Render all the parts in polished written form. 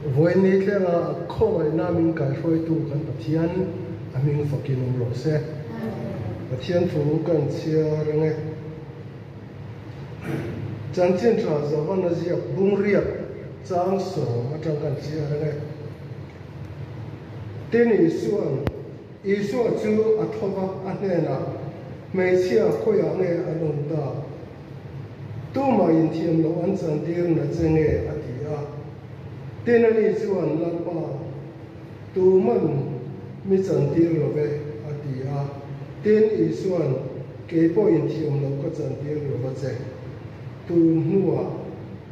Vawiin thlenga khawngaihna min kaihruaitu kan Pathian a hming fakin awm rawh se. Pathian thu kan chhiar ang e. Chanchin tha Johan a ziak bungriat chang sawm atang kan chhiar ang e. Tin Isua'n Isua chu a tho va, a hnenah, Hmeichhia khawiah nge an awm ta? Tumah inthiam loh an chantir na che nge? a ti a. Tin ani chuan, Lalpa, tuman mi chantir lo ve, a ti a. Tin Isua'n, Kei pawh inthiam loh ka chantir lo va che. Tun hnuah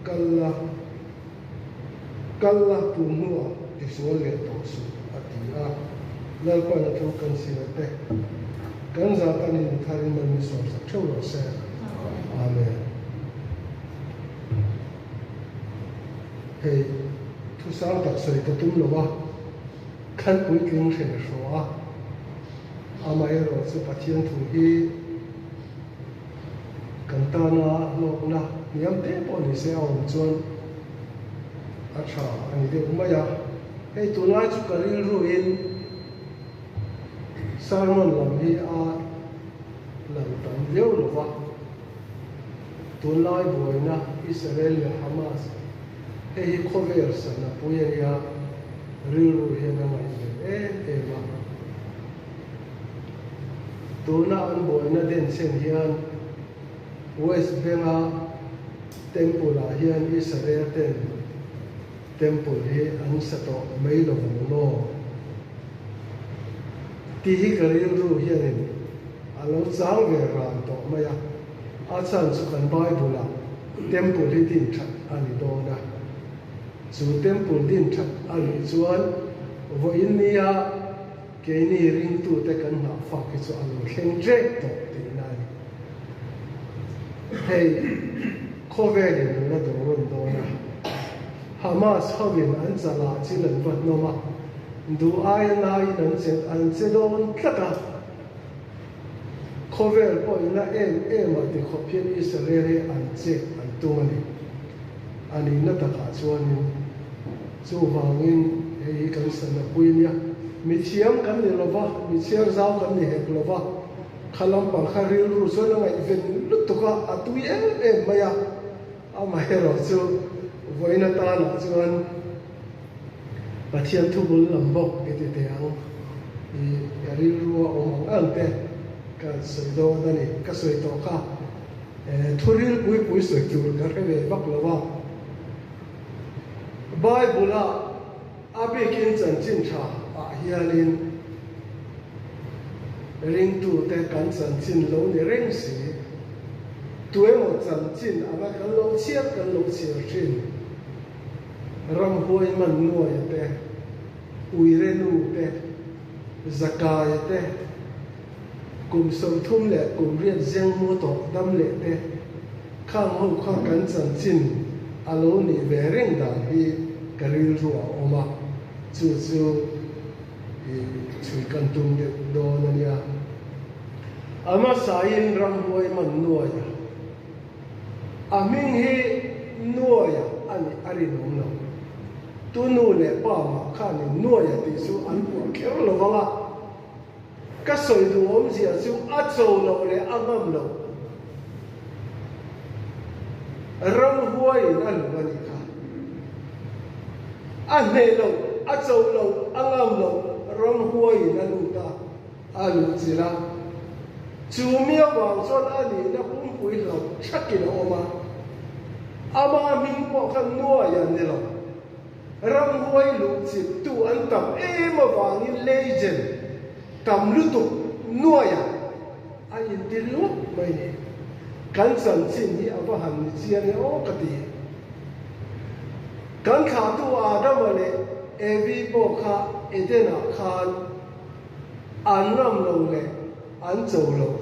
kal la, kal la, tun hnuah tisual leh tawh suh, a ti a. Lalpa'n a thu kan siar te, kan zah tan in tharin man mi sawmsak theuh rawh se. Amen. Hei thu sang tak sawi ka tum lo a, khan puitling hre hraw a, amaherawh chu Pathian thu hi kan tana hlawkna hniam te pawh ni se a awm chuan a tha a ni deuh mai a. Hei tunlai chu ka rilruin sermon lam hi a lang tam viau lo va. Tunlai buaina Israel leh Hamas hei hi khawvel sana pui a nia, rilru hian a ngaihven em em a. Tuna an buaina denchhen hian West Bank-a temple ah hian Israel ten temple hi an sa tawh mai lo vang maw? Tih hi ka rilru hianin a lo chang ve ran tawh mai a, a chhan chu kan Bible-ah temple hi din that a ni dawn a, chu temple din that a nih chuan vawiin nia keini ringtute kan nghahfak hi chu a lo thleng ṭek tawh tihna a ni. Hei khawvelin an la do rawn dawn a, Hamas hoin an chalah chil an va hnawm a, duh aia naiin an che an che dawn tlat a. Khawvel pawhin a em em a ti khawp hian Israel hi an che an tum a ni. A nihna takah chuanin chuvangin hei hi kan sana pui nia, mithiam kan ni lova, michhiar zau kan ni hek lova, Kha lampang kha rilru chuan a ngaihven lutuk a, a tui em em mai a. Amaherawh chu vawiin atanah chuan Pathian thubul lam bawk i ti teh ang. I ka rilru a awm ang ang te ka sawi dawn a ni. Ka sawi tawh kha thu ril pui pui sawi tur ka hre ve vak lo a. Bible-ah A bikin chanchin tha ah hianin ringtute kan chanchin lo ni reng si, tuemaw chanchin anga kan lo chhiar kan lo chhiar thin. Ramhuai man nuaia te, uire nu te, zakaia te, kum 30 leh kum riat zeng mu tawh dam leh te, khang ho kha kan chanchin a lo nih ve reng dan hi ka rilru a awm a, chu chu i chhui kan tum deuh dawn a nia. A hmasain ramhuai man nuaia a hming hi nuaia a nih a rinawm lo. Tu nu leh pa mah khanin nuaia tih chu an puah kher lo vang a. Ka sawi duh awmzia chu a cho loh leh a ngam loh ramhuaiin a luh a nih kha. A hneh loh, a cho loh, a ngam loh ramhuaiin a lut a, a luh chilh a. Chu mi avang chuan a nihna pumpui hlauh thakin a awm a. Ama hming pawh kha nuai a ni lo. Ramhuai luh chiptu an tam em avangin legend tam lutuk nuaia a inti ringawt mai ni. Kan chanchin hi a va han ni chiang e aw ka ti. Kan thlahtu Adama leh Evi pawh kha Eden-ah khan an ngam lo leh an cho lo.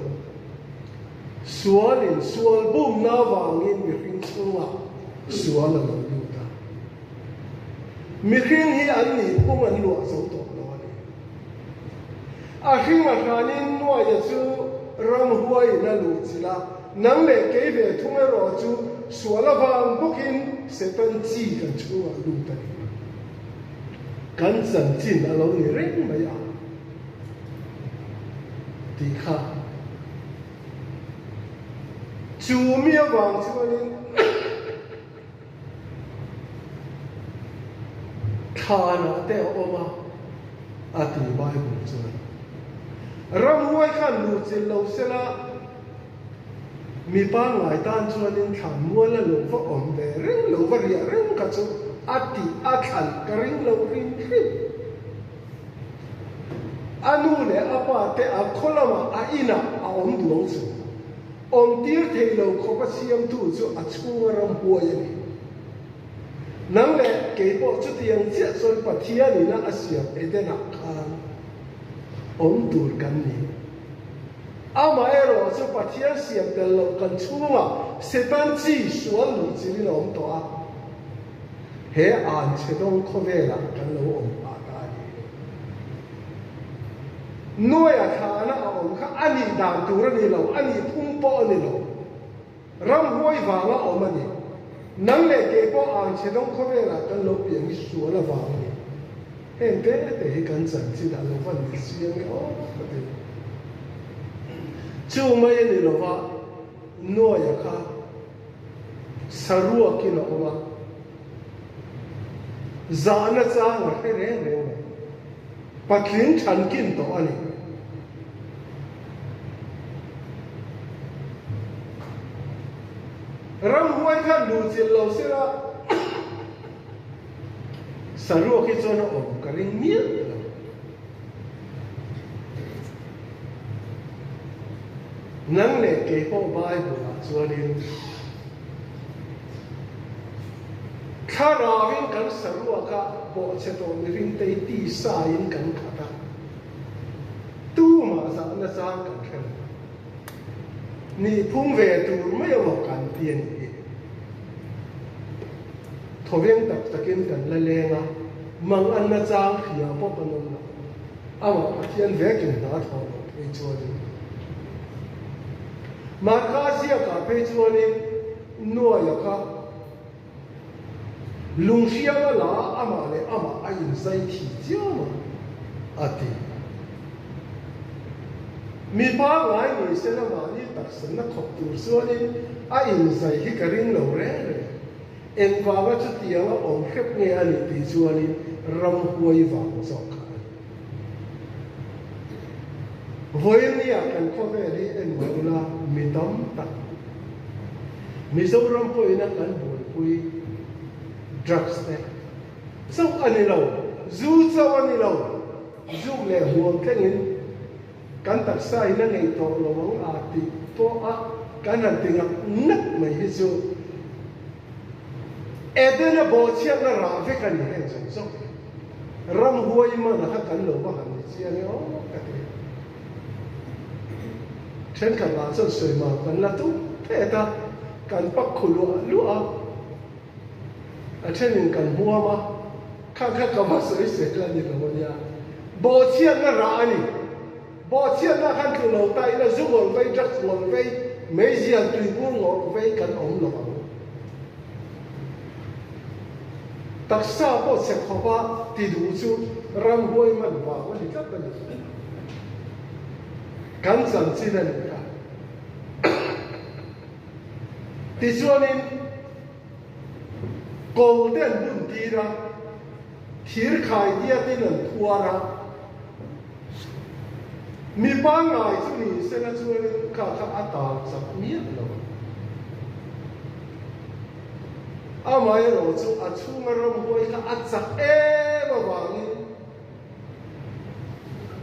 Sualin sual bumna avangin mihring chhungah sual a lo lut a. Mihring hi an nih phung an luah zo tawh lo a ni. A hring a hranin Nuaia chu ramhuaiin a luh chilh a, nang leh kei ve thung erawh chu sual avang bawkin Satan chi kan chhungah lut a ni. Kan chanchin a lo ni reng mai a tih kha. Chu mi avang chuanin thlanah te a awm a, a ti Bible chuan. Ramhuai khan luhchilh lo sela Mi pangngai tan chuanin thlan mual a lo va awm ve reng lo va riah reng kha chu a tih a thlan ka ring lo hrim hrim. A nu leh a pa te a khaw lamah a inah a awm duang chu awm tir thei lo khawp a siamtu chu a chhunga ramhuai a ni. Nang leh kei pawh chutiang chiah chuan Pathian ina a siam Edenah khan awm tur kan ni. Amaherawh chu Pathian siam tel loh kan chhungah Setan chi sual luh chilin a awm tawh a, he an chhe dawng khawvelah kan lo awm phah ta a ni. Nuaia thlahna a awm kha a nih dan tur a ni lo, a nih phung pawh a ni lo. Ramhuai vanga awm a ni. Nang leh kei pawh ang chhe dawng khawvelah kan lo piang hi sual avang a ni. Heng te te hi kan chanchin a lo va ni chiang e aw ka ti. Chu mai a ni lova, Nuaia kha saruakin a awm a, zahna chang a hre reng reng lo. Patling thankin tawh a ni. Ramhuai khan luhchilh lo sela saruak hi chuan a awm ka ring miah lo. Nang leh kei pawh Bible-ah chuanin Thlarauin kan saruaka bawhchhe tawh mihringte hi tisain kan khat a. Tumah zahna chang kan hre lo. Nihphung ve tur mai emaw kan ti a nih hi. Thawveng tak takin kan la leng a, manganna chang hria pawh kan awm lo. Amah Pathian vekin hna thawh loh phei chuanin. Marka ziakah phei chuanin Nuaia kha Lunghriam a la a, amah leh amah a inzai thi chiam a, a ti. Mi pangngai ni se la mahni taksanna khawp tur chuanin a inzai hi ka ring lo reng reng. Engvanga chutianga awm hrep nge a nih tih chuanin ramhuai vang zawk kha a ni. Vawinia kan khawvel hi en mah ula mi tam tak Mizoram pawhin a kan buaipui drugs te chauh a ni lo, zu chauh a ni lo, zuk leh huam thlengin kan taksa in a ngeih tawh lo ang a tih pawh a kan han ti ngak ngak mai hi chu Edena bawhchhiatna rah vek a ni heng zawng zawng hi. Ramhuai mana kha kan lo va han ni chiang e aw ka ti. Thenkhat lah chuan sawi mam kan la tum phet a, kan pak khu luah luah a, a thenin kan hmuam a, kha kha ka va sawi sel a ni lo a nia. Bawhchhiatna rah a ni. Bawhchhiatna khan tlu lo ta ila zu ngawrh vei, drugs ngawrh vei, meizial tuibur ngawrh vei kan awm lo ang. Taksa pawh chhe khawpa ti duh chu ramhuai man vang a ni tlat a ni. Kan chanchin a ni kha. Tichuanin kawl te an bun tir a, thir khai diatin an phuar a, mi pangngai chu ni sela chuanin kha kha a tal chak miah lo. Amaherawh chu a chhunga ramhuai kha a chak em avangin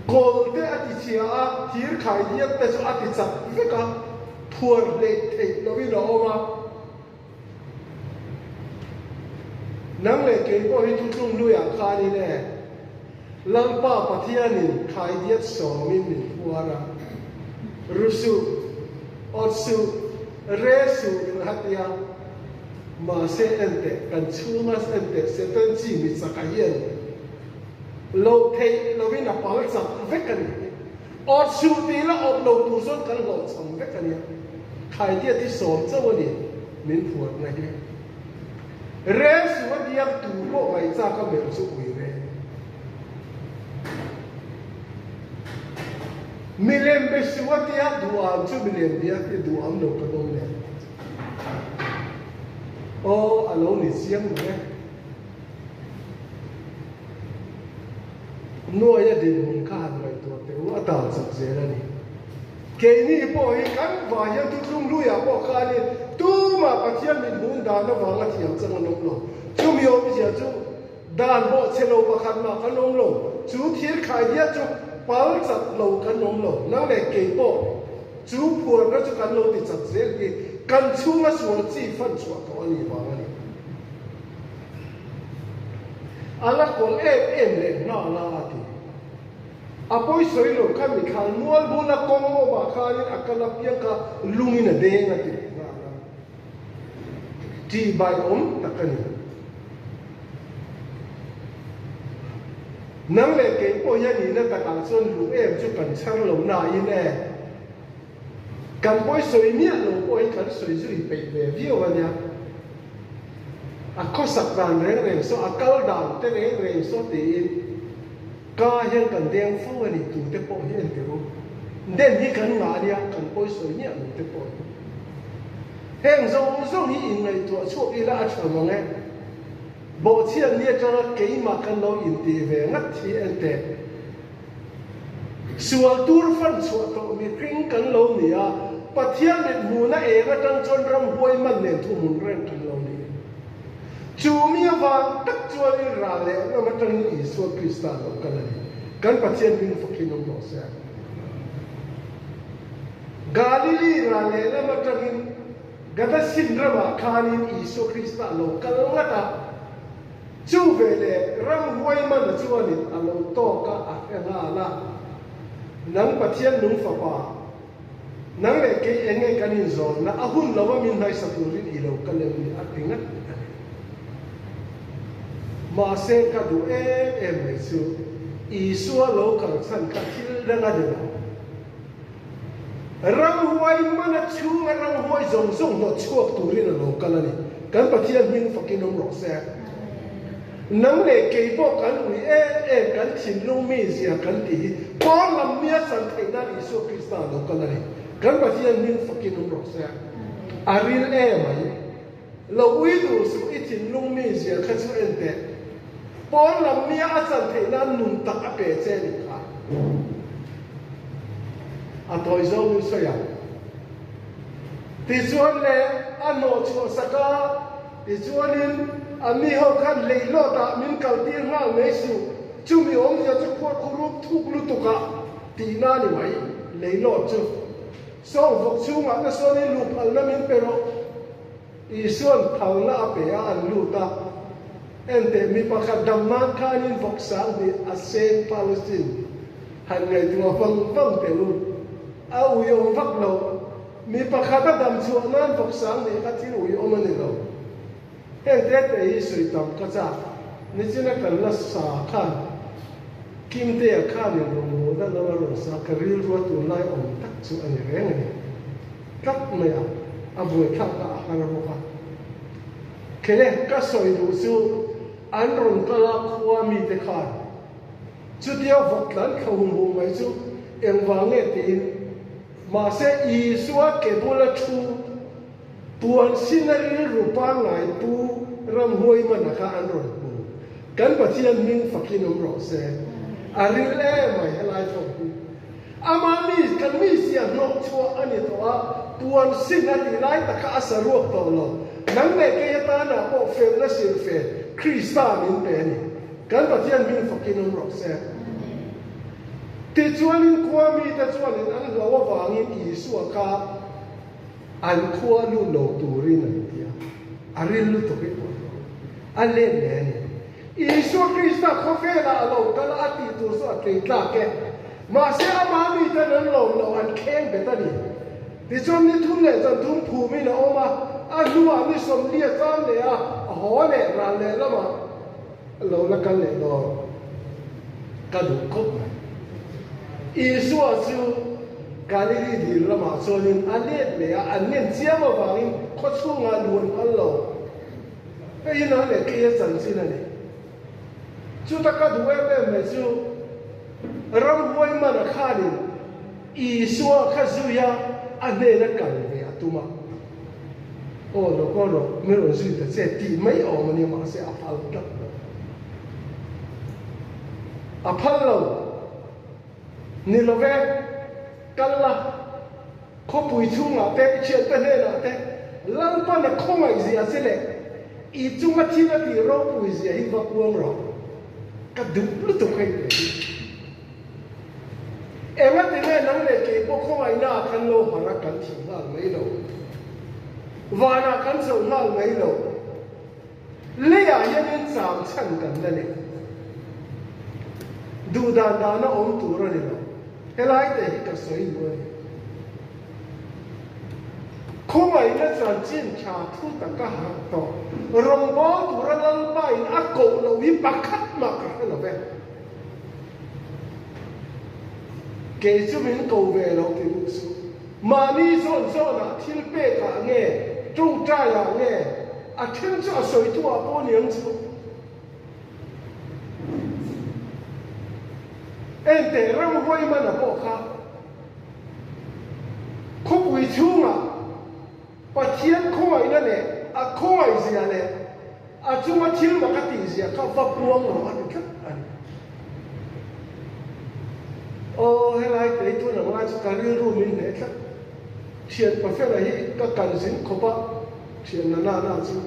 kawl te a ti chhia a, thir khai diak te chu a ti chak vek a, phuar hleih theih loin a awm a. Nang leh kei pawh hi thutlung luiah khanin e, Lalpa Pathianin khai diat sawmin min phuar a, ru suh, awt suh, re suh min ha tia, mahse enteh kan chhunga enteh Satan chi mi chaka hian loh theih loin a pal chak vek a ni. Awt suh tih la awt lo tur chuan kan hlawhchham vek a nia. Khaidiat hi sawm chauh a ni min phuarna hi. Re suh a diak tur pawh ngaihchak a melh chu ui re. Milem be suh a tia duham chu milem bia tia duham lo kan awm leh. Aw a lo ni chiang mai e. Nuaia dinhmun kha han ngaihtuah teh u, a dan chak zel a ni. Keini pawh hi kan vah hian thutlung hluiah pawh khanin tumah Pathian mithmuh dan avanga thiam chang an awm lo. Chumi awmzia chu dan bawhchhe lo pakhat mah kan awm lo. Chu thil khaidiat chu pal chat lo kan awm lo. Nang leh kei pawh chu phuarna chu kan lo ti chat zel hi kan chhunga sual chi fan chhuah tawh a nih vang a ni. A la kawlh em em leh nghal a, a ti. A pawi sawi lo kha mi thlan mual bula kawng awmah khanin a kal apiang kha lungin a deng a ti leh nghal a. Tihbai awm tak a ni. Nang leh kei pawh hian nihna takah chuan luh em chu kan chhar lo nain e. Kan pawi sawi miah lo pawh hi kan sawi zui peih ve viau a nia. A khawsak dan reng reng saw, a kal dan te reng reng saw tiin ka hian kan deng fo a ni tute pawh hi entir u. Den hi kan ngah a nia, kan pawi sawi miah lo te pawh hi. Heng zawng zawng hi inngaihtuah chhuak ila a tha mang e. Bawhchhiat ni atanga keimah kan lo intih ve ngat hi enteh. Sual tur fan chhuah tawh mihring kan lo ni a, Pathian mithmuhna eng atang chuan ramhuai man nen thuhmun reng kan lo ni. Chu mi avang tak chuanin ral leh ram atangin Isua Krista lo kal a ni. Kan Pathian hming fakin awm rawh se. Galili ral leh lam atangin Gadasin ramah khanin Isua Krista lo kal ngat a. Chu veleh ramhuai mana chuanin a lo tawk a, a hre nghal a, Nang Pathian nung fapa, nang leh kei eng nge kan inzawnna a hun lova min hnaisa turin i lo kal em ni? a ti ngat a ni. Mahse ka duh em em mai chu Isua lo kal chhan kha thil dang a ni lo. Ramhuai mana chhunga ramhuai zawng zawng hnawt chhuak turin a lo kal a ni. Kan Pathian hming fakin awm rawh se. Nang leh kei pawh kan ui em em, kan thinlung mizia kan tih hi pawn lam mia chan theih nan Isua Krista a lo kal a ni. Kan Pathian hming fakin awm rawh se. A ril em mai. Lo ui duh suh i thinlung mizia kha chu en teh. Pawn lam mia a chan theih nan nun tak a pe che nih kha. A tawi zawngin sawi ang. Tichuan le a hnawh chhuah sak a, tichuanin a mi ho khan leihlawt ah min kaltir nghal mai suh, chumi awmzia chu khuarkhurup thuk lutuk ah tihna a ni mai, leihlawt chu. Sawng vawk chhungah te sawn i luh phalna min pe rawh. Isua'n phalna a pe a, an lut a. Enteh, mi pakhat dam nan khanin vawk 2000 a seng Palestine han ngaihtuah vang vang teh u. A uiawm vak lo. Mi pakhat a dam chhuah nan vawk 2000 kha thil uiawm a ni lo. Heng te te hi sawi tam ka chak. Nichina kan la sa khan Kimtea khanin rawngbawlna lama rawn sa ka rilrua tunlai awm tak chu a ni reng a ni. Tlat mai a, a buaithlak a, a har bawk a. Kele ka sawi duh chu an rawn kal a khua mite khan chutia vawk tlan thla hum hum mai chu engvang nge tiin mahse Isua ke bula thu Puan sin a rilru pangngai pu Ramhuai mana kha an rawn hmu. Kan Pathian hming fakin awm rawh se. A ril em mai helai thawk hi. Ama mi kan mi zia hnawh chhuah a ni tawh a, puan sin a tih lai tak kha a sa ruak tawh lo. Nang leh kei atana pawh felna silfe Krista min pe a ni. Kan Pathian hming fakin awm rawh se. Tichuanin khua mite chuanin an hlo avangin Isua kha An khua lut lo turin an ti a, a ril lutuk hi pawh lo a let leh a ni. Isua Krista khawvelah a lo kal a, a tih tur chu a tlei tlak e. Mahse ama miten an lawm lo, an kheng bet a ni. Tichuan ni thum leh zan thum phumin a awm a, a hnuah ni 40 a cham leh a, a haw leh ral leh lamah lo la kal leh dawn. Ka duh khawp mai. Isua chu Galili dil lamah chuanin a let leh a, an ngen chiam avangin khaw chhungah lu an phal lo. Hei hi nang leh kei a chanchin a ni. Chuta ka duh em em mai chu ramhuai mana khanin. Isua kha zui a, a hnena kal ve a tum a. Aw lo kaw rawh, min rawn zui ta che tih mai awm a nia, mahse a phal tlat lo. A phal lo. Ni lo ve, kal la, khawpui chhungah te, i thiante hnenah te, Lalpan a khawngaih zia che leh i chunga thil a tih ropui zia hi va puang rawh. Ka duh lutuk hei teh hi. Engati nge nang leh kei pawh khawngaihna ah khan lo harh a kan thih nghal mai lo? Vanah kan chhoh nghal mai lo? Leiah hianin cham chhan kan la nei. Duh dan dana awm tur a ni lo. Helai te hi ka sawi duh a ni. Khawngaihna chanchin tha thu taka harh tawh rawngbawl tura Lalpain a koh loh hi pakhat mah ka hre lo ve. Kei chu min ko ve lo ti duh suh. Mahni zawn zawnah thil pekah nge, tawngtaiah nge, a then chu a sawitu ah pawh niang chu. Enteh ramhuai mana pawh kha khawpui chhungah Pathian khawngaihna leh a khawngaihzia leh a chunga thil mak a tihzia kha va puang rawh a ti tlat a ni. Aw, helai kei tun ang lai chu ka rilru min hneh tlat. Thian Pafela hi ka kan zin khawp a, thian na na na chu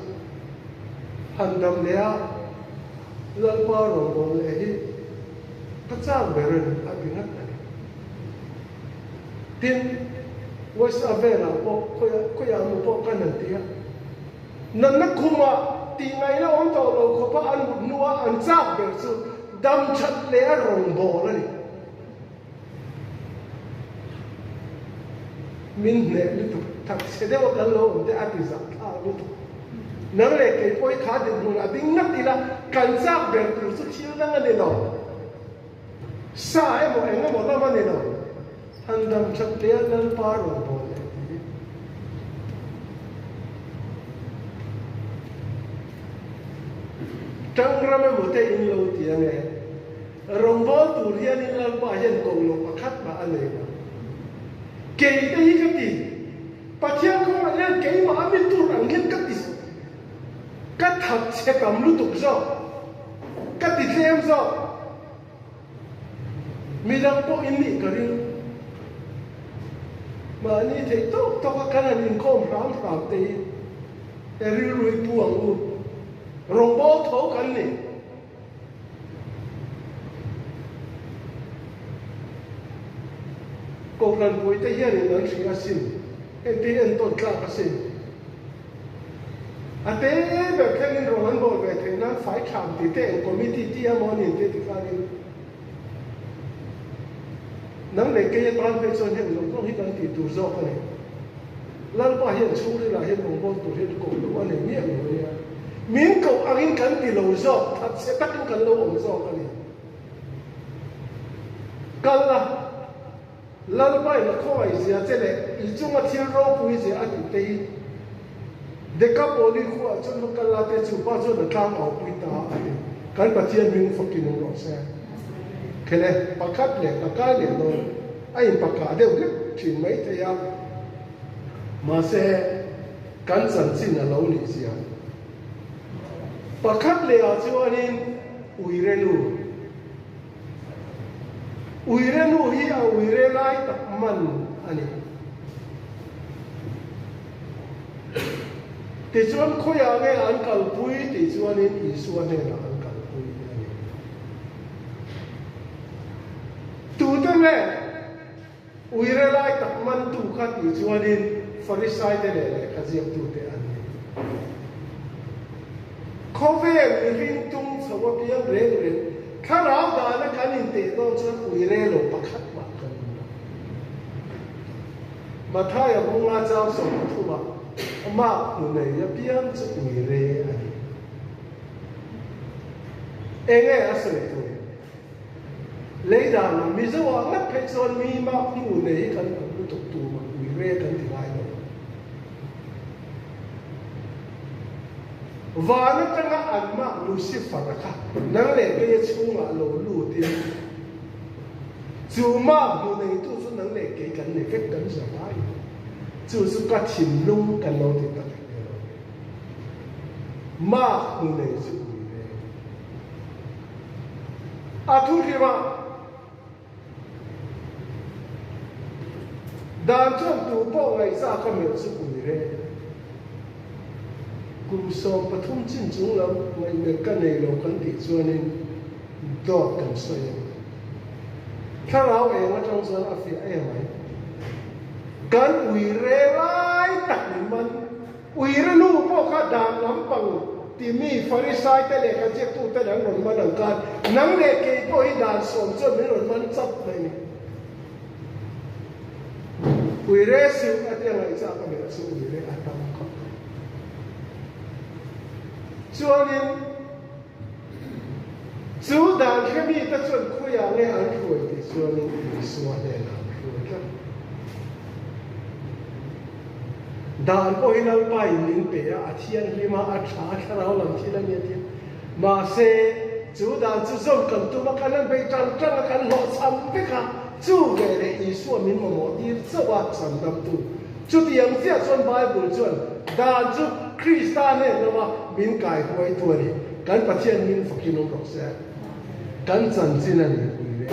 han dam leh a, Lalpa rawngbâwl leh hi ka châk ber a ni a ti ngat a ni. Tin, West a velah pawh khawiah khawiah emaw pawh kan han ti a, natna khumah tih ngaihna awm tawh lo khawpa an mut hnua an chak ber chu dam that leh a rawngbâwl a ni. Min hneh lutuk, thatchhe deuha kan lo awm te a ti zah thlak lutuk. Nang leh kei pawh hi kha dinhmunah ding ngat ila kan chak ber tur chu thil dang a ni lo. Sa emaw eng emaw lam a ni lo. Han dam that leh a Lalpa rawn bawl leh tih hi. Tangram emaw te in lo ti ange. Rawngbâwl tur hianin Lalpa hian ko lo pakhat mah a nei lo. Kei te hi ka ti. Pathian kawngah hian keimah a mi tur ang hian ka ti. Ka that chhe tam lutuk zawk. Ka ti tlem zawk. Midang pawh in nih ka ring. Mahni theih tawk tawk a kan han inkhawm hram hram te hi he rilru hi pu ang u. Rawngbâwl tho kan ni. Kohhran puite hianin an hria asin, hengte hi entawn tlak asin. A te ber thlengin rawng an bawl ve theih nan fai tham tih te eng committee tih emaw a ni te ti khanin nang leh kei atan phei chuan heng zawng zawng hi kan tih tur zawk a ni. Lalpa hian chhungrilah hian rawng bawl tur hian koh loh a nei miah lo a nia. Min koh angin kan ti lo zawk, thatchhe takin kan lo awm zawk a ni. Kal la. Lalpain a khawngaih zia che leh i chunga thil ropui zia a tih te hi Dekapoli khuaah chuan va kal la te chu pa chuan a tlang aupui ta a ti. Kan Pathian hming fakin awm rawh se. Khele, pakhat leh ka kai leh dawn a inpakah deuh hlek thin mai thei a, mahse kan chanchin a lo nih zia. Pakhat lehah chuanin uire nu. Uire nu hi a uire lai tak man a ni. Tichuan khawiah nge an kalpui tih chuanin Isua hnenah an kalpui a ni. Tute nge uire lai tak mantu kha tih chuanin Farisaite leh lehkha ziaktute an ni. Khawvel mihring tung chho apiang reng reng thlarau dana kan inteh dawn chuan uire lo pakhat mah kan awm lo. Mathaia bunga chang 13 ah mark hmu nei apiang chu uire a ni. Enge a sawi tur? Lei danah Mizo ah ngat phei chuan mi mark hmu nei hi kan tam lutuk tur mah uire kan ti ngai lo. Van atanga an mah Lucifer-a kha nang leh keia chhungah lo lutin. Chu mark hmu neitu chu nang leh kei kan ni vek kan za vai. Chu chu ka thinlung kan lo ti tak hle lo. Mark hmu nei chu ui ve. A thu hrimah Dan chuan tu pawh ngaihzak a melh chu ui re. Kum 13 chin chung lam ngaihmelh ka nei lo kan tih chuanin dawt kan sawi a ni. Thlarau eng atang chuan a fiah em mai. Kan ui re lai tak ni man Uire nu pawh kha dan lampang timi Farisai te lehkha ziaktu ten an rawn man ang khan nang leh kei pawh hi dan sawm chuan min rawn man chap mai ni. Uire suh a tia ngaihchak a melh chu uire a tam khawp mai. Chuanin chu dan hremi te chuan khawiah nge an hruai tih chuanin Isua hnenah an hruai tlat. Dan pawh hi Lalpa in min pe a, a thianghlim a, a tha a, thlarau lam thil a ni a ti a. Mahse, chu dan chu zawm kan tum a, kan han bei tang tang a, kan hlawhchham vek a, chu veleh Isua min mamawh tir chauh a, chhandamtu. Chutiang chiah chuan Bible chuan dan chu Krista hnen lama min kaihuaitu a ni. Kan Pathian min fakin awm rawh se. Kan chanchin a ni pui ve.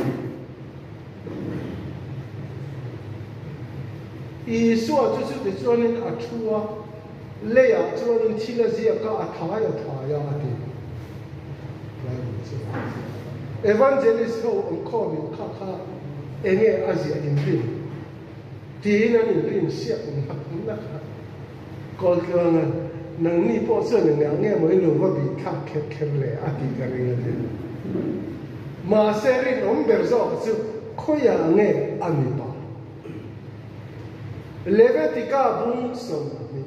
Isua chu chuti chuanin a thu a, leiah chuanin thil a ziak a, a thai a thai a, a ti. Bible chuan Evangelist ho awmkhawmin kha kha enge a ziah inrin tiin an inrin siak nak nak a. Kawltluanga'n, Nangni pawh chuan engah nge maw i lo va bih thlak kher kher le? a tih ka ring a ti. Mahse, rinawm ber zawk chu khawiah nge a mipa? Levitika bung 20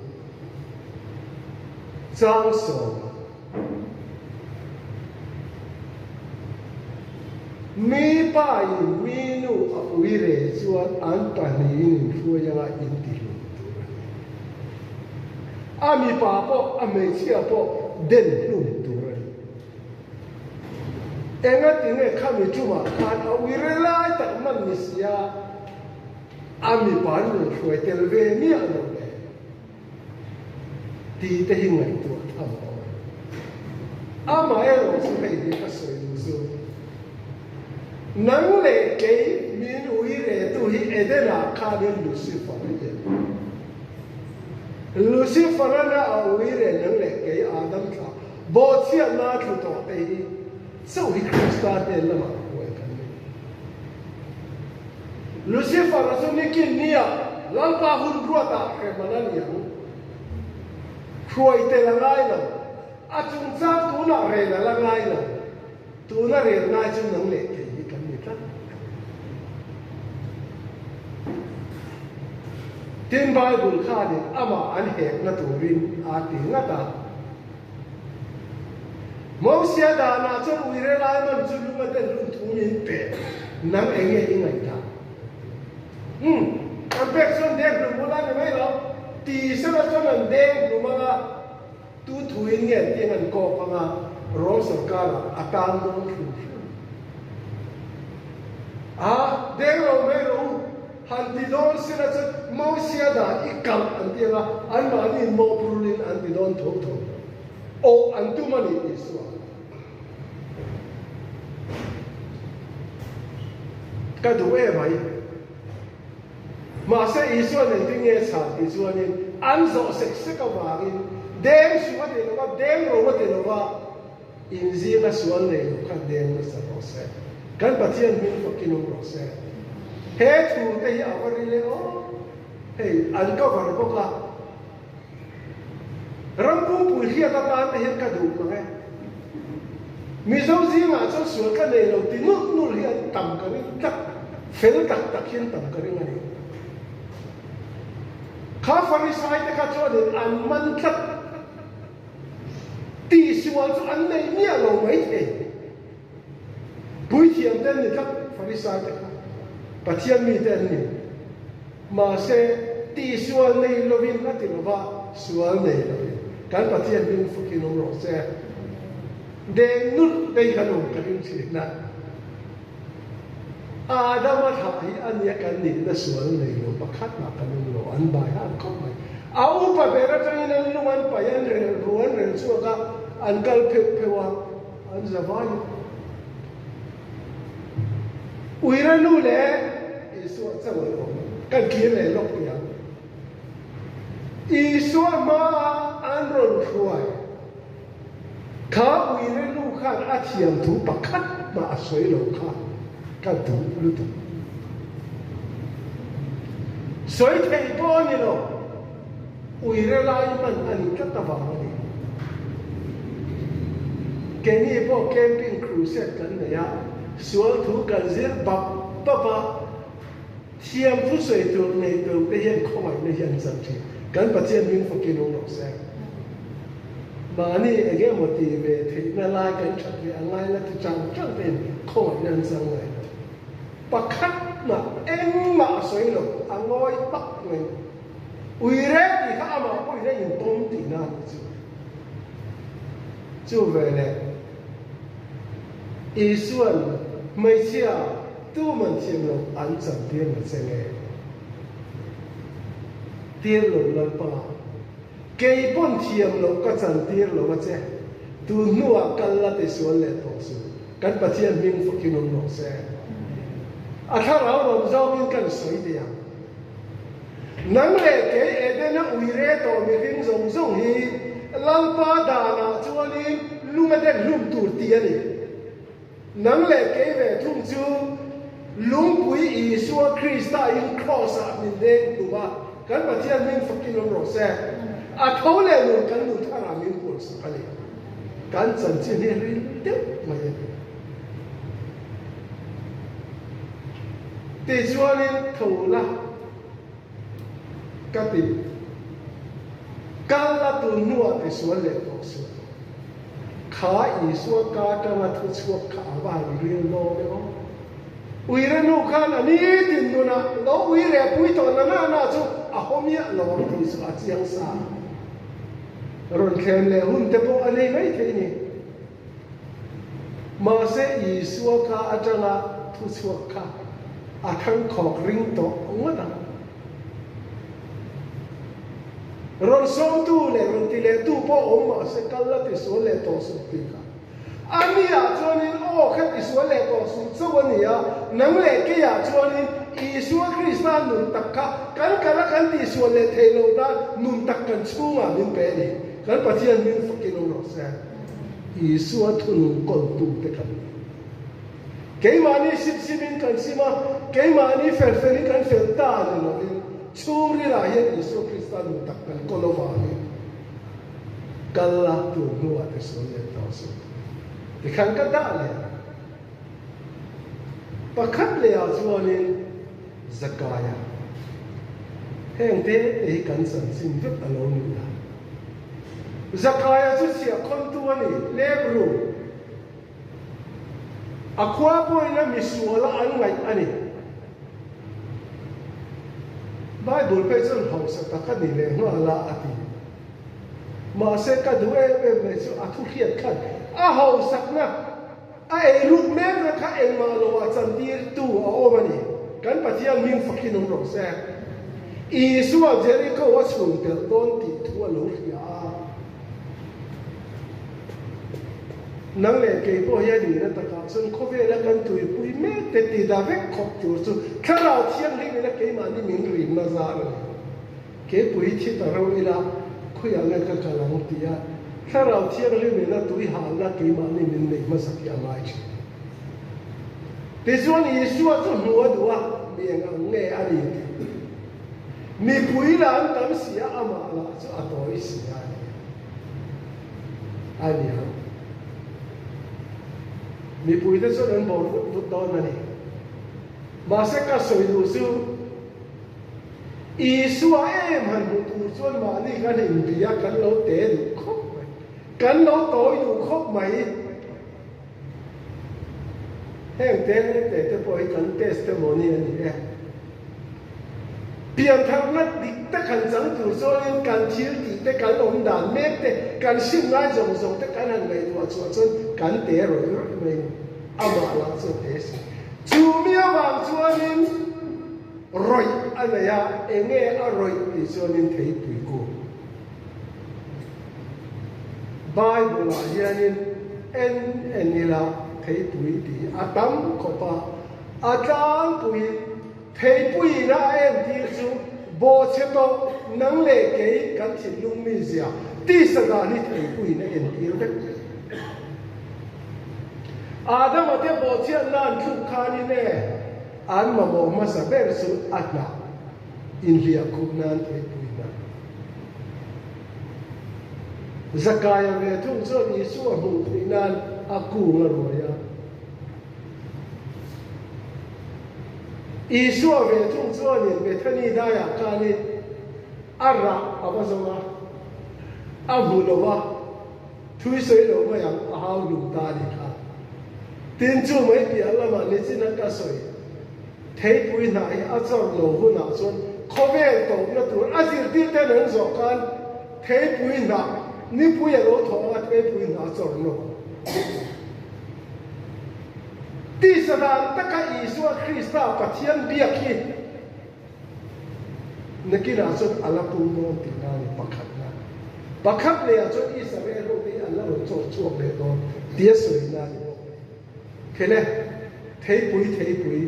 chang sawm. Mi pa in mi nu a ui re chuan an pahnihin in hruai anga in ti hlum tur a ni. A mipa pawh a hmeichhia pawh den hlum tur a ni. Engatinge khami tumah khan a ui re lai tak man ni sia a mipa an rawn hruai tel ve miah lo le? Tih te hi ngaihtuah tham a awm. Amaherawh chu hei hi ka sawi duh chu, nang leh kei min ui rehtu hi Eden-ah khanin Lucifer a ni. Lucifer-a a ui reh nang leh kei Adam thlah bawhchhiatna a tlu tawh te hi chauh hi Krista hnen lamah huai kan ni. Lucifer-a chu nikin nia Lalpa hun ruatah hrem an a ni ang. Hruai tel a ngai lo. A chungchang tunah rel a la ngai lo. Tuna rel ngai chu nang leh kei hi kan ni tlat. Tin, Bible khanin amah an hekna turin aa ti ngat a. Mosia danah chuan uire lai man chu lung a den lun thu min pe, nang eng nge i ngaihdah? Umm, an pek chuan deng hlum ula ni mai lo, ti sela chuan an deng hlum anga tu thuin nge an tiang an kawk anga Rom sorkarah a tan dawn hrim hrim. A, deng lo mai rawh u. Han ti dawn sila chuan Mosia dan i kalh an ti anga anmahni in mawhphurlin an ti dawn tho tho. Awh an tum a ni Isua. Ka duh em mai. Mahse Isua nen ti nge chhan ti chuanin an zawh sek sek avangin deng suh a ti lo va, deng ro a ti lo va, Inzinga sual nei lo kha deng nasa rawh se. Kan Pathian hming fakin awm rawh se. He thu te hi a va ri leh aw. Hei an cover bawk a. Ram pumpui hriat atan te hian ka duh mang e. Mizo zingah chuan sual ka nei lo ti nulh nulh hi an tam ka ring tlat. Fel tak tak hian tam ka ring a ni. Kha Farisai te kha chuanin an man tlat. Tihsual chu an nei miah lo maithei. Puithiam te an ni tlat, Farisai te kha Pathian mi te an ni. Mahse, tihsual nei lovin a ti lova, sual nei lovin. Kan Pathian hming fakin awm rawh se. Deng nulh te hi kan awm ka ring thin a. Adama thlah hi a nia kan nihna sual nei lo pakhat mah kan awm lo, an bai hak khawp mai. A upa ber atangin an lung an paih an rel ru an rel chhuak a, an kal pheuh pheuh a, an za vai a. Uire nu leh Isua chauh an awm. Kan kir leh lawk teh ang. Isua hmaah an rawn hruai. Kha uire nu khan a thiam thu pakhat mah a sawi lo kha ka duh lutuk. Sawi thei pawh a ni lo, uire lai hman a ni tlat avang a ni. Keini pawh camping crusade kan nei a, sual thu kan zir bap bap a, thiam thu sawi tur nei tur te hian khawngaihna hi an chan thin. Kan Pathian hming fakin awm rawh se. Mahni eng emaw ti ve theihna lai kan that ve a ngai la ti chang chang te in khawngaihna an chang ngai lo. Pakhat mah engmah a sawi lo, a ngawi pak mai. Uire tih kha amah pawhin a inpawm tihna a nih chu. Chu veleh Isua'n hmeichhia tuman thiam lo an chantir na che nge? Tir lo Lalpa. Kei pawn thiam loh ka chan tir lo a che, tun hnuah kal la ti sual leh tawh suh, kan Pathian hming fakin awm rawh se. A thlarau rawm zawngin kan sawi teh ang. Nang leh kei Edena uire tawh mihring zawng zawng hi Lalpa danah chuanin lung a den hlum tur tih a ni. Nang leh kei ve thung chu Lungpui Isua Krista in Kraws-ah min deng tum a, kan Pathian hming fakin awm rawh se. A tho leh nun kan nun tharah min puansak a ni. Kan chanchin hi ril deuh mai a ni. Tichuanin tho la ka ti. Kal la tun hnuah tisual leh tawh suh. Kha Isua ka atanga thu chhuak kha a va han ril dawn e aw. Uire nu khan a ni tin nunah lo uire pui tawh na na na chu a haw miah lo ang tih chu a chiang sa. Rawn thlem leh hun te pawh a nei mai thei ni. Mahse Isua ka atanga thu chhuak kha a thangkhawk ring tawh ngawt ang. Rawn sawmtu leh rawn ti lehtu pawh awm mah se kal la tisual leh tawh suh tih kha. A niah chuanin aw kha tisual leh tawh suh chauh a ni a, nang leh keiah chuanin Isua Krista nun tak kha kan kal a kan tihsual leh theih loh nan nun tak kan chhungah min pe a ni. Kan Pathian hming fakin awm rawh se. Isua thunun kawltute kan ni. Keimahni sim simin kan sim a, keimahni fel felin kan fel ta ni lovin, chhungrilah hian Isua Krista nun tak kan kawl avangin kal la tur hnuah te sawi leh tawh suh. Tikhan ka dah leh a. Pakhat lehah chuanin Zakaia, heng te te hi kan chanchin vek a lo ni a. Zakaia chu chhiahkhawntu a ni, lebru. A khua pawhin a misual a an ngaih a ni. Bible phei chuan hausa tak a ni leh nghal a a ti. Mahse ka duh em em mai chu a thu hriat khan a hausakna a ei ruk mekna kha engmah lo ah chantirtu a awm a ni. Kan Pathian hming fakin awm rawh se. Isua Jericho a chhun telh dawn tih thu a lo hria a. Nang leh kei pawh hian nihna takah chuan khawvela kan tuipui mek te ti dah vek khawp tur chu Thlarau Thianghlim ina keimahni min rinna zar a ni. Keipui thi ta ro ila khawiah nge ka kal ang ti a, Thlarau Thianghlim ina tui halna keimahni min neih hmasak hi a ngai thin. Tichuan Isua chu hmu a duh a, mi eng ang nge a ni tih. Mipui lah an tam si a, amah lah chu a tawi si a ni. A ni ang. Mipuite chuan an bawr vut vut dawn a ni. Mahse ka sawi duh chu, Isua em han hmuh tur chuan mahni kan inbia kan lo te duh khawp mai. Kan lo tawi duh khawp mai. Heng te te te pawh hi kan testimony a ni e. Piantharna dik tak han chang tur chuanin kan thil tih te, kan awm dan mek te, kan hrim ngai zawng zawng te kan han ngaihtuah chhuah chuan kan te rawih rawih mai a ni. Amah lah chu a te si. Chu mi avang chuanin rawih a nei a, enge a rawih tih chuanin theipui kung. Bible ah hianin en en ila theipui tih a tam khawp a, a tlangpuiin theipuiin a entir chu bawhchhe tawh nang leh kei kan thinlung mizia tisa dan hi theipuiin a entir vek. Adama te bawhchhiatna an thluk khanin e an mamawh hmasa ber chu a hnah inhliah khup nan theipui hna. Zakaia ve thung chuan Isua hmuh theih nan a kung a ruai a. Isua ve thung chuanin Bethany daiah khanin a rah a va zawng a, a hmu lo va, thui sawi lo mai ang, a hau hlum ta a ni kha. Tin, chu mai piah lamah nichin a ka sawi. Theipui hnah hi a chawr lo hunah chuan khawvel tawpna tur a zirtir ten an zawh khan theipui hnah nipui a lo thawh anga theipui hnah a chawr lo. Tisa dan taka Isua Krista Pathian biak hi nakinah chuan a la pung dawn tihna a ni pakhatna. Pakhat lehah chuan Israel ho te hi an la rawn chawr chhuak leh dawn tia sawina a ni bawk. Khele, theipui theipui.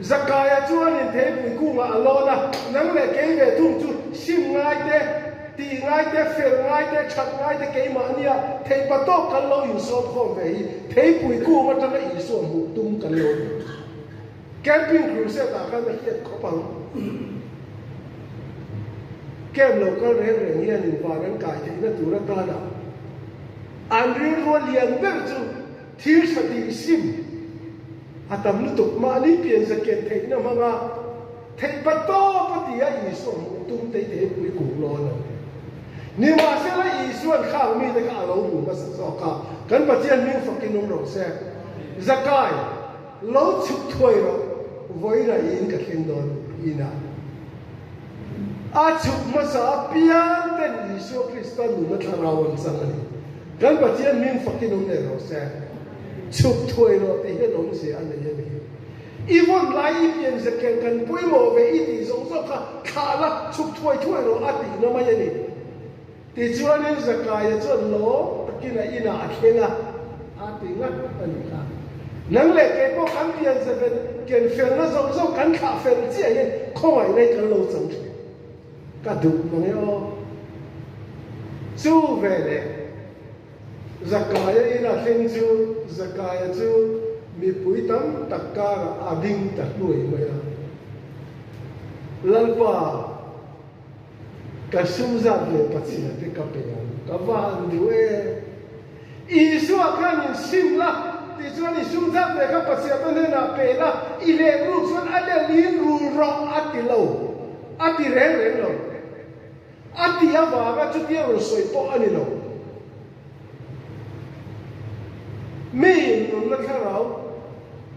Zakaia chuanin theipui kungah a lawn a, nang leh kei ve thung chu sim ngai te, tih ngai te, fel ngai te, that ngai te keimah ania theipa tawk kan lo insawm khawm ve hi theipui kung atanga Isua hmuh tum kan lo ni. Camping crusade ah khan a hriat khawp ang. Camp lo kal reng reng hianin van an kai theihna tur atana an rilru a lian ber chu thil tha tih sim a tam lutuk. Mahni pianza ken theihna hmanga theih pa tawp a ti a, Isua hmuh tum tei thei pui kung lawn a ni. Nimahsela Isua'n khang mite kha a lo hmu hmasa zawk a, kan Pathian hming fakin awm rawh se. Zakai. Lo chhuk thuai rawh, vawi raiin ka thleng dawn ina. A chhuk hmasa apiang ten Isua Krista nuna thlarau an chang a ni. Kan Pathian hming fakin awm leh rawh se. Chhuk thuai rawh tih hian awmzia a nei a ni. I vawn lai i pian zaken kan pawimawh ve i tih zawng zawng kha thlah la, chhuk thuai thuai rawh a tihna mai a ni. Tichuanin Zakaia chuan lawm takin a inah a thleng a, a ti ngat a ni kha. Nang leh kei pawh kan pian zeven ken felna zawng zawng kan thlah fel chiah hian khawngaihna hi kan lo chang thin. Ka duh mang e aw. Chu veleh Zakaia inah thleng chu Zakaia chu mipui tam tak karah a ding ta hluai mai a. Lalpa. Ka sum zat leh Pathian te ka pe ang, ka va han duh e. Isua khan in sim la, tichuan i sum zat leh kha Pathian te hnenah pe la, i leh ruk chuan a leh lin rul rawh a ti lo, a ti reng reng lo. A ti avanga chutia rawn sawi pawh a ni lo. Mi nunna thlarau,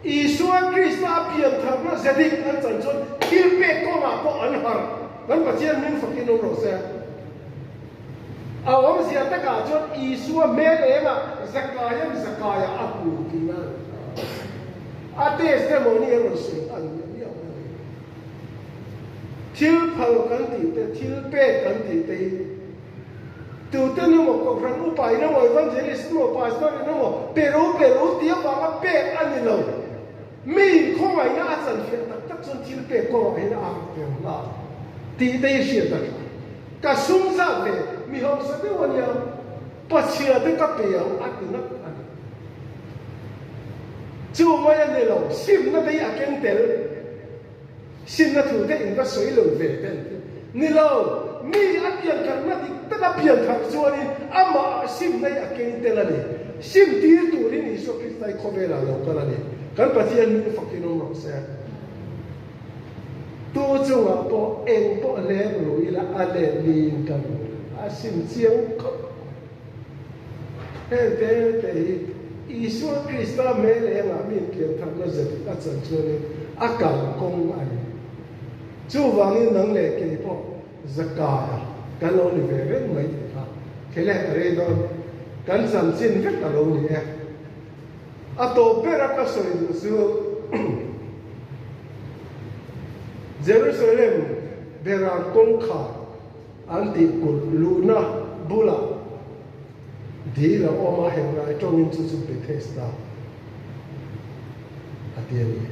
Isua Krista a piantharna ze dik an chan chuan thil pek kawngah pawh an harh. Kan Pathian hming fakin awm rawh se. A awmzia takah chuan Isua hmel engah Zakaia'n Zakaia a hmu tihna a ni ta. A testimony a rawn sawi nghal miah miah mai a ni. Thil phal kan tih te, thil pek kan tih te hi Tuten emaw, Kohhran upa in emaw, Evangelist emaw, Pastor in emaw, pe ro pe ro tih avanga pek a ni lo. Mi khawngaihna a chanfiah tak tak chuan thil pek kawngah hian a ang tel nghal tih te hi hriat a tha. Ka sum zat ve, mi hausa deuh a nia, pachhia te ka pe ang a ti ngat a ni. Chu mai a ni lo, simna te hi a keng tel. Simna thu te in va sawi lo ve te an ti. Ni lo, mi a piantharna dik taka pianthar chuanin amah ah simna hi a keng tel a ni. Sim tir turin Isua Krista hi khawvelah lo kal a ni. Kan Pathian hming fakin awm rawh se. Tu chungah pawh eng pawh hlep ru ila a let niin ka ru a sim chiang khawp mai. Heng te te hi Isua Krista hmel engah mi inpiantharna zetin a chan chuanin a kalkawng a ni. Chuvangin nang leh kei pawh Zakaia kan lo ni ve reng mai tih kha thil leh rei dawn kan chanchin vek a lo ni e. A tawp bera ka sawi duh chu. Jerusalem Beram kawngkhar an tih kulh luhna bulah dil a awm a, Hebrai tawngin chu chu Bethesda a ti a ni.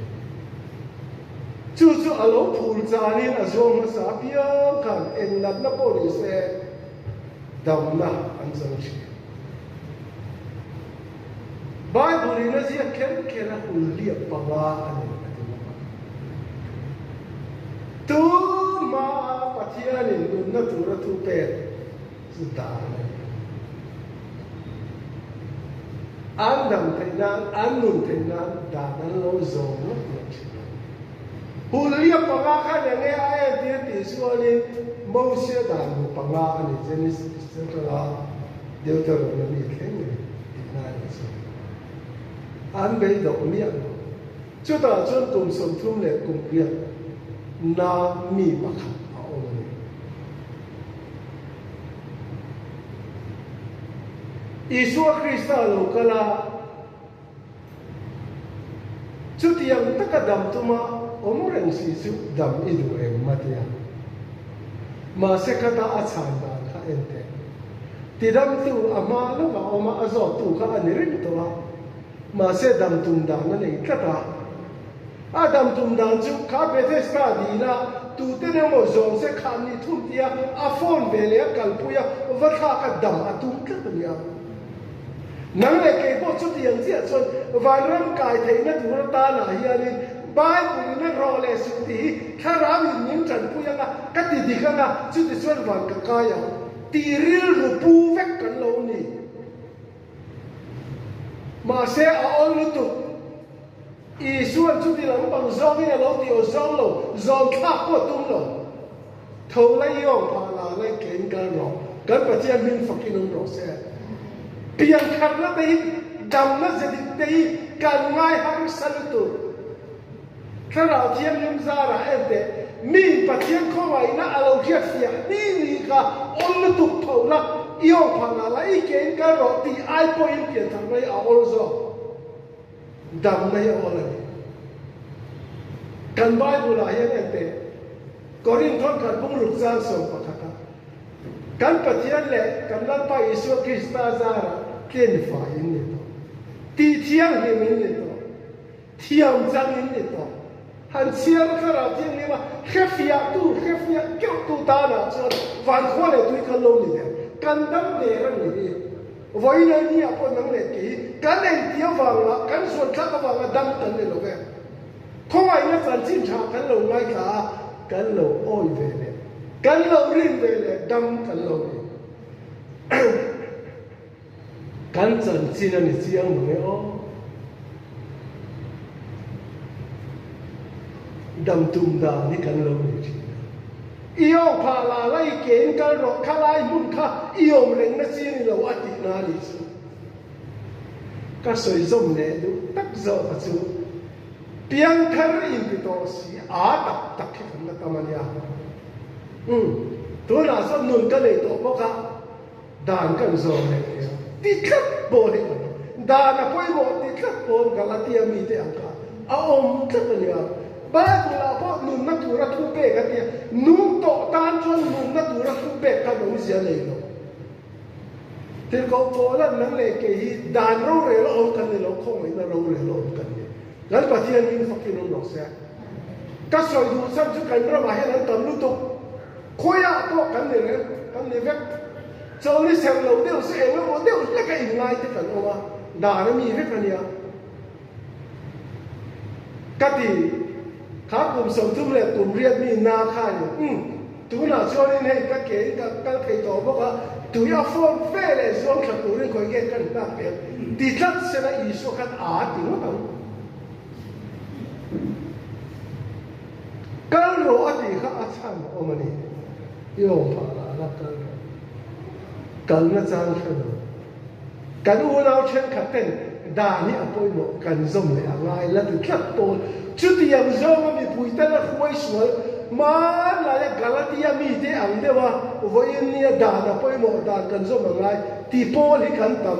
Chu chu a lo phul chanin a zuang hmasa apiang khan eng natna pawh ni se damna an chang thin. Bible in a ziak kher kher a hulhliah panga a nei a ti bawk a. Tuma Pathianin nunna tura thu pek chu dan a ni. An dam theih nan, an nun theih nan dan an lo zawm ngawt ngawt thin a. Hulhliah panga khan enge a entir tih chuanin Mosia dan bu panga a ni, Genesis atanga Deuteronomy thleng a ni tihna a nih chu. An beidawh miah lo. Chutah chuan kum 38 na mi pakhat a awm a ni. Isua Krista lo kal a. Chutiang taka dam tuma awm reng si chu dam i duh em matia? Mahse khata a chhan dan kha en teh. Tidamtu a hma lawkah awm a, a zawttu kha a ni reng tawh a. Mahse dam tum dan a nei tlat a. A dam tum dan chu kha Bethesda dila tuten emaw zawng se khan ni thum tia a phone ve leh a kalpui a, va thlak a dam a tum tlat a nia. Nang leh kei pawh chutiang chiah chuan vanram kai theihna tur atanah hianin Bible in a rawh leh suh tih hi thlarau in min tanpui anga ka ti dik anga chuti chuan van ka kai ang tih rilru pu vek kan lo ni. Mahse a awl lutuk. Isuan chuti lampang zawngin a lo ti aw zawng lo, zawn thlak pawh a tum lo. Tho la i awm phah la la i kein kal rawh, kan Pathian hming fakin awm rawh se. Pian khatna te hi damna ze dik te hi kan ngai harsa lutuk. Thlarau Thianghlim zarah en teh, mi Pathian khawngaihna a lo hriat fiah ni ni kha awl lutuk tho la i awm phah la la i kein kal rawh tih ai pawhin pian tharna hi a awl zawk. Damna hi a awl a ni. Kan Bible ah hian en teh, Korinth thawnkhat bungruk chang 11 ah, Kan Pathian leh kan Lalpa Isua Krista zarah tlin fai in ni tawh, tih thianghlim in ni tawh, thiam chang in ni tawh. Han chhiar thlarau thianghlim a, hrefiahtu, hrefiah keuhtu tanah chuan van khua leh tui kan lo ni der. Kan dam der a ni hi. Vawiin a nia pawh nang leh kei kan engti avanga kan zuan thlak avanga dam kan ni lo ve. Khawngaihna chanchin tha kan lo ngaithla a, kan lo awi ve leh, kan lo rin ve leh dam kan lo ni. Kan chanchin a ni chiang mang e aw. Dam tum dan hi kan lo nei thin a. I awm phah la la i ke in kal rawh kha lai hmun kha i awm reng na chi a ni lo a tih na a nih chu. Ka sawi zawm leh duh tak zawk a chu piangthar in ti tawh si a tak tak hi kan la tam a nia. Umm tunah chuan nun ka nei tawh bawk a. Dan kan zawm leh thei a, ti tlat pawh hi kan awm. Dan a pawimawh ti tlat pawn Galatia mite ang kha a awm tlat a nia. Bible-ah pawh nunna tura thu pek a tia, nung tawh tan chuan nunna tura thu pek khan awmzia nei lo. Tirhkoh Paula'n nang leh kei hi dan rorel a awm kan ni lo, khawngaihna rorel a awm kan ni. Kan Pathian hming fakin awm rawh se. Ka sawi duh chhan chu kan ramah hian an tam lutuk. Khawiah pawh kan ni reng, kan ni vek. Chawlni serh lo deuh chu eng emaw deuh hlek a inngai te kan awm a, dan a mi vek a nia. Ka ti, kha kum 38 mi na kha a ni. Umm, tunah chuanin hei ka ke in ka kal thei tawh bawk a, tui a phone fe leh zuang thla turin khawi nge kan hnak hmel ti tlat sela Isua khan a ti ngawt ang. Kal rawh a tih kha a chhan awm a ni. I awm phah lah la kal rawh. Kalna chang hre lo. Kan unau thenkhat ten dan hi a pawimawh kan zawm leh a ngai la ti tlat pawl. Chutiang zawnga mipui te la hruai sual hmanlaia Galatia mite ang deuha vawiin nia dan a pawimawh dan kan zawm a ngai ti pawl hi kan tam.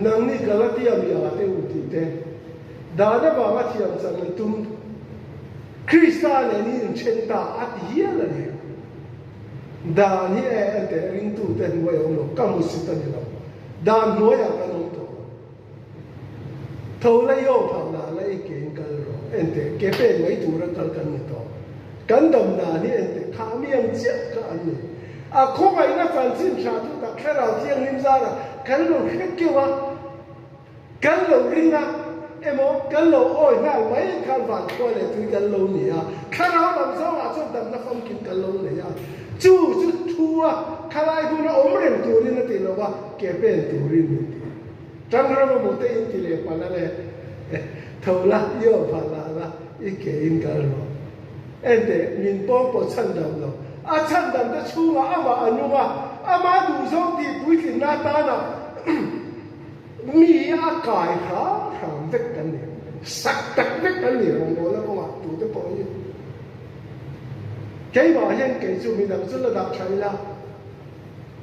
Nangni Galatia mi a te u tih te, dan avanga thiam chan an tum Krista nen hi inthen ta a ti hial a ni. Dan hi e en teh ringtute hnuai a awm lo, ka hmusit a ni lo. Dan hnuaiah kan awm tawh lo. Tho la i aw phah la la i ke in kal rawh. En teh, ke pen mai tura kal kan ni tawh. Kan dam dan hi en teh, kha mi ang chiah kha an ni. A khawngaihna chanchin tha chu tak Thlarau Thianghlim zarah kan lo hre keuh a, kan lo ring a, emaw kan lo awi nghal mai khan van khua leh tui kan lo ni a, Thlarau lam zawngah chuan damna famkim kan lo nei a. Chu chu thu a, khalai huna awm reng turin a ti lo va, ke pen turin min ti. Tangram a mute in ti leh palh a le, tho la, i aw phah lah la, i ke in kal rawh. Enteh, min pawng pawh chhandam lo. A chhandam te chhungah amah a nung a, amah duhzawng tih puitlinna atana mi a kai hram hram vek kan ni. Sak tak vek kan ni rawngbawlna kawngah tute pawh hi. Keimah hian kei chu midang chu la dah tha ila.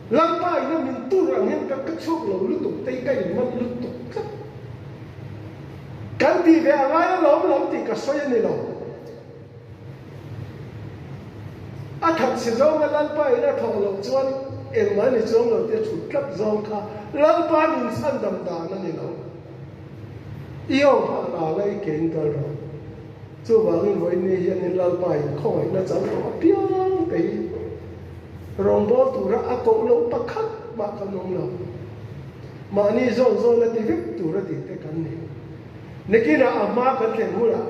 Lalpa ina min tur ang hian ka ka chhuak lo lutuk te hi ka inman lutuk tlat. Kan tih ve a ngai alawm lam tih ka sawi a ni lo. A that si zawnga Lalpa ina thawh loh chuan engmah ni chuang lo tia thut tlat zawng kha Lalpa min chhandam dan a ni lo. I aw phah la la i ke in kal rawh. Chuvangin vawiin ni hianin Lalpa in khawngaihna chang tawh apiang te hi Rawngbawl tura a koh loh pakhat mah kan awm lo. Mahni zawn zawn a ti vek tur a tih te kan ni. Nikinah a hma kan thlen hunah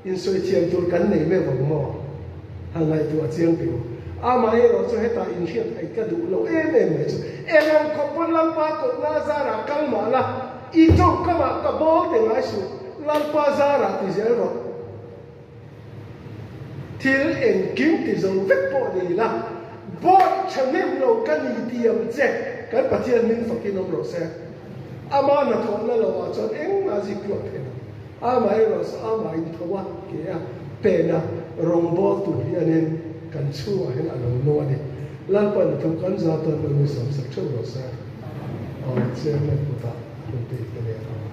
insawi thiam tur kan nei meuh ang maw? Han ngaihtuah chiang tih u. Amaherawh chu hetah inhriat theih ka duh lo em em mai chu eng ang khawp pawn Lalpa kohna zarah kal mah la, i tawngkamah ka bawl te ngai suh, Lalpa zarah ti zel rawh. Thil engkim ti zo vek pawh ni ila, Bawi thahnem lo ka ni ti ang che, kan Pathian min fakin awm rawh se. Ama hnathawhna lo ah chuan engmah zik tluak thei lo. Amaherawh chu amah intho a, ke a pen a, rawngbawl tur hianin kan chhungah hian a lo nung a ni. Lalpan thu kan za tawn lo min sawmsak theuh rawh se. Aw Chairman kutah hun te i pe leh ang.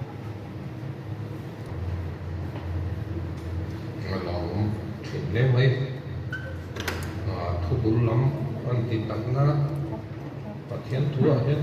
A lo awm thin hle mai. Thubul lam an ti takna Pathian thu ah hian.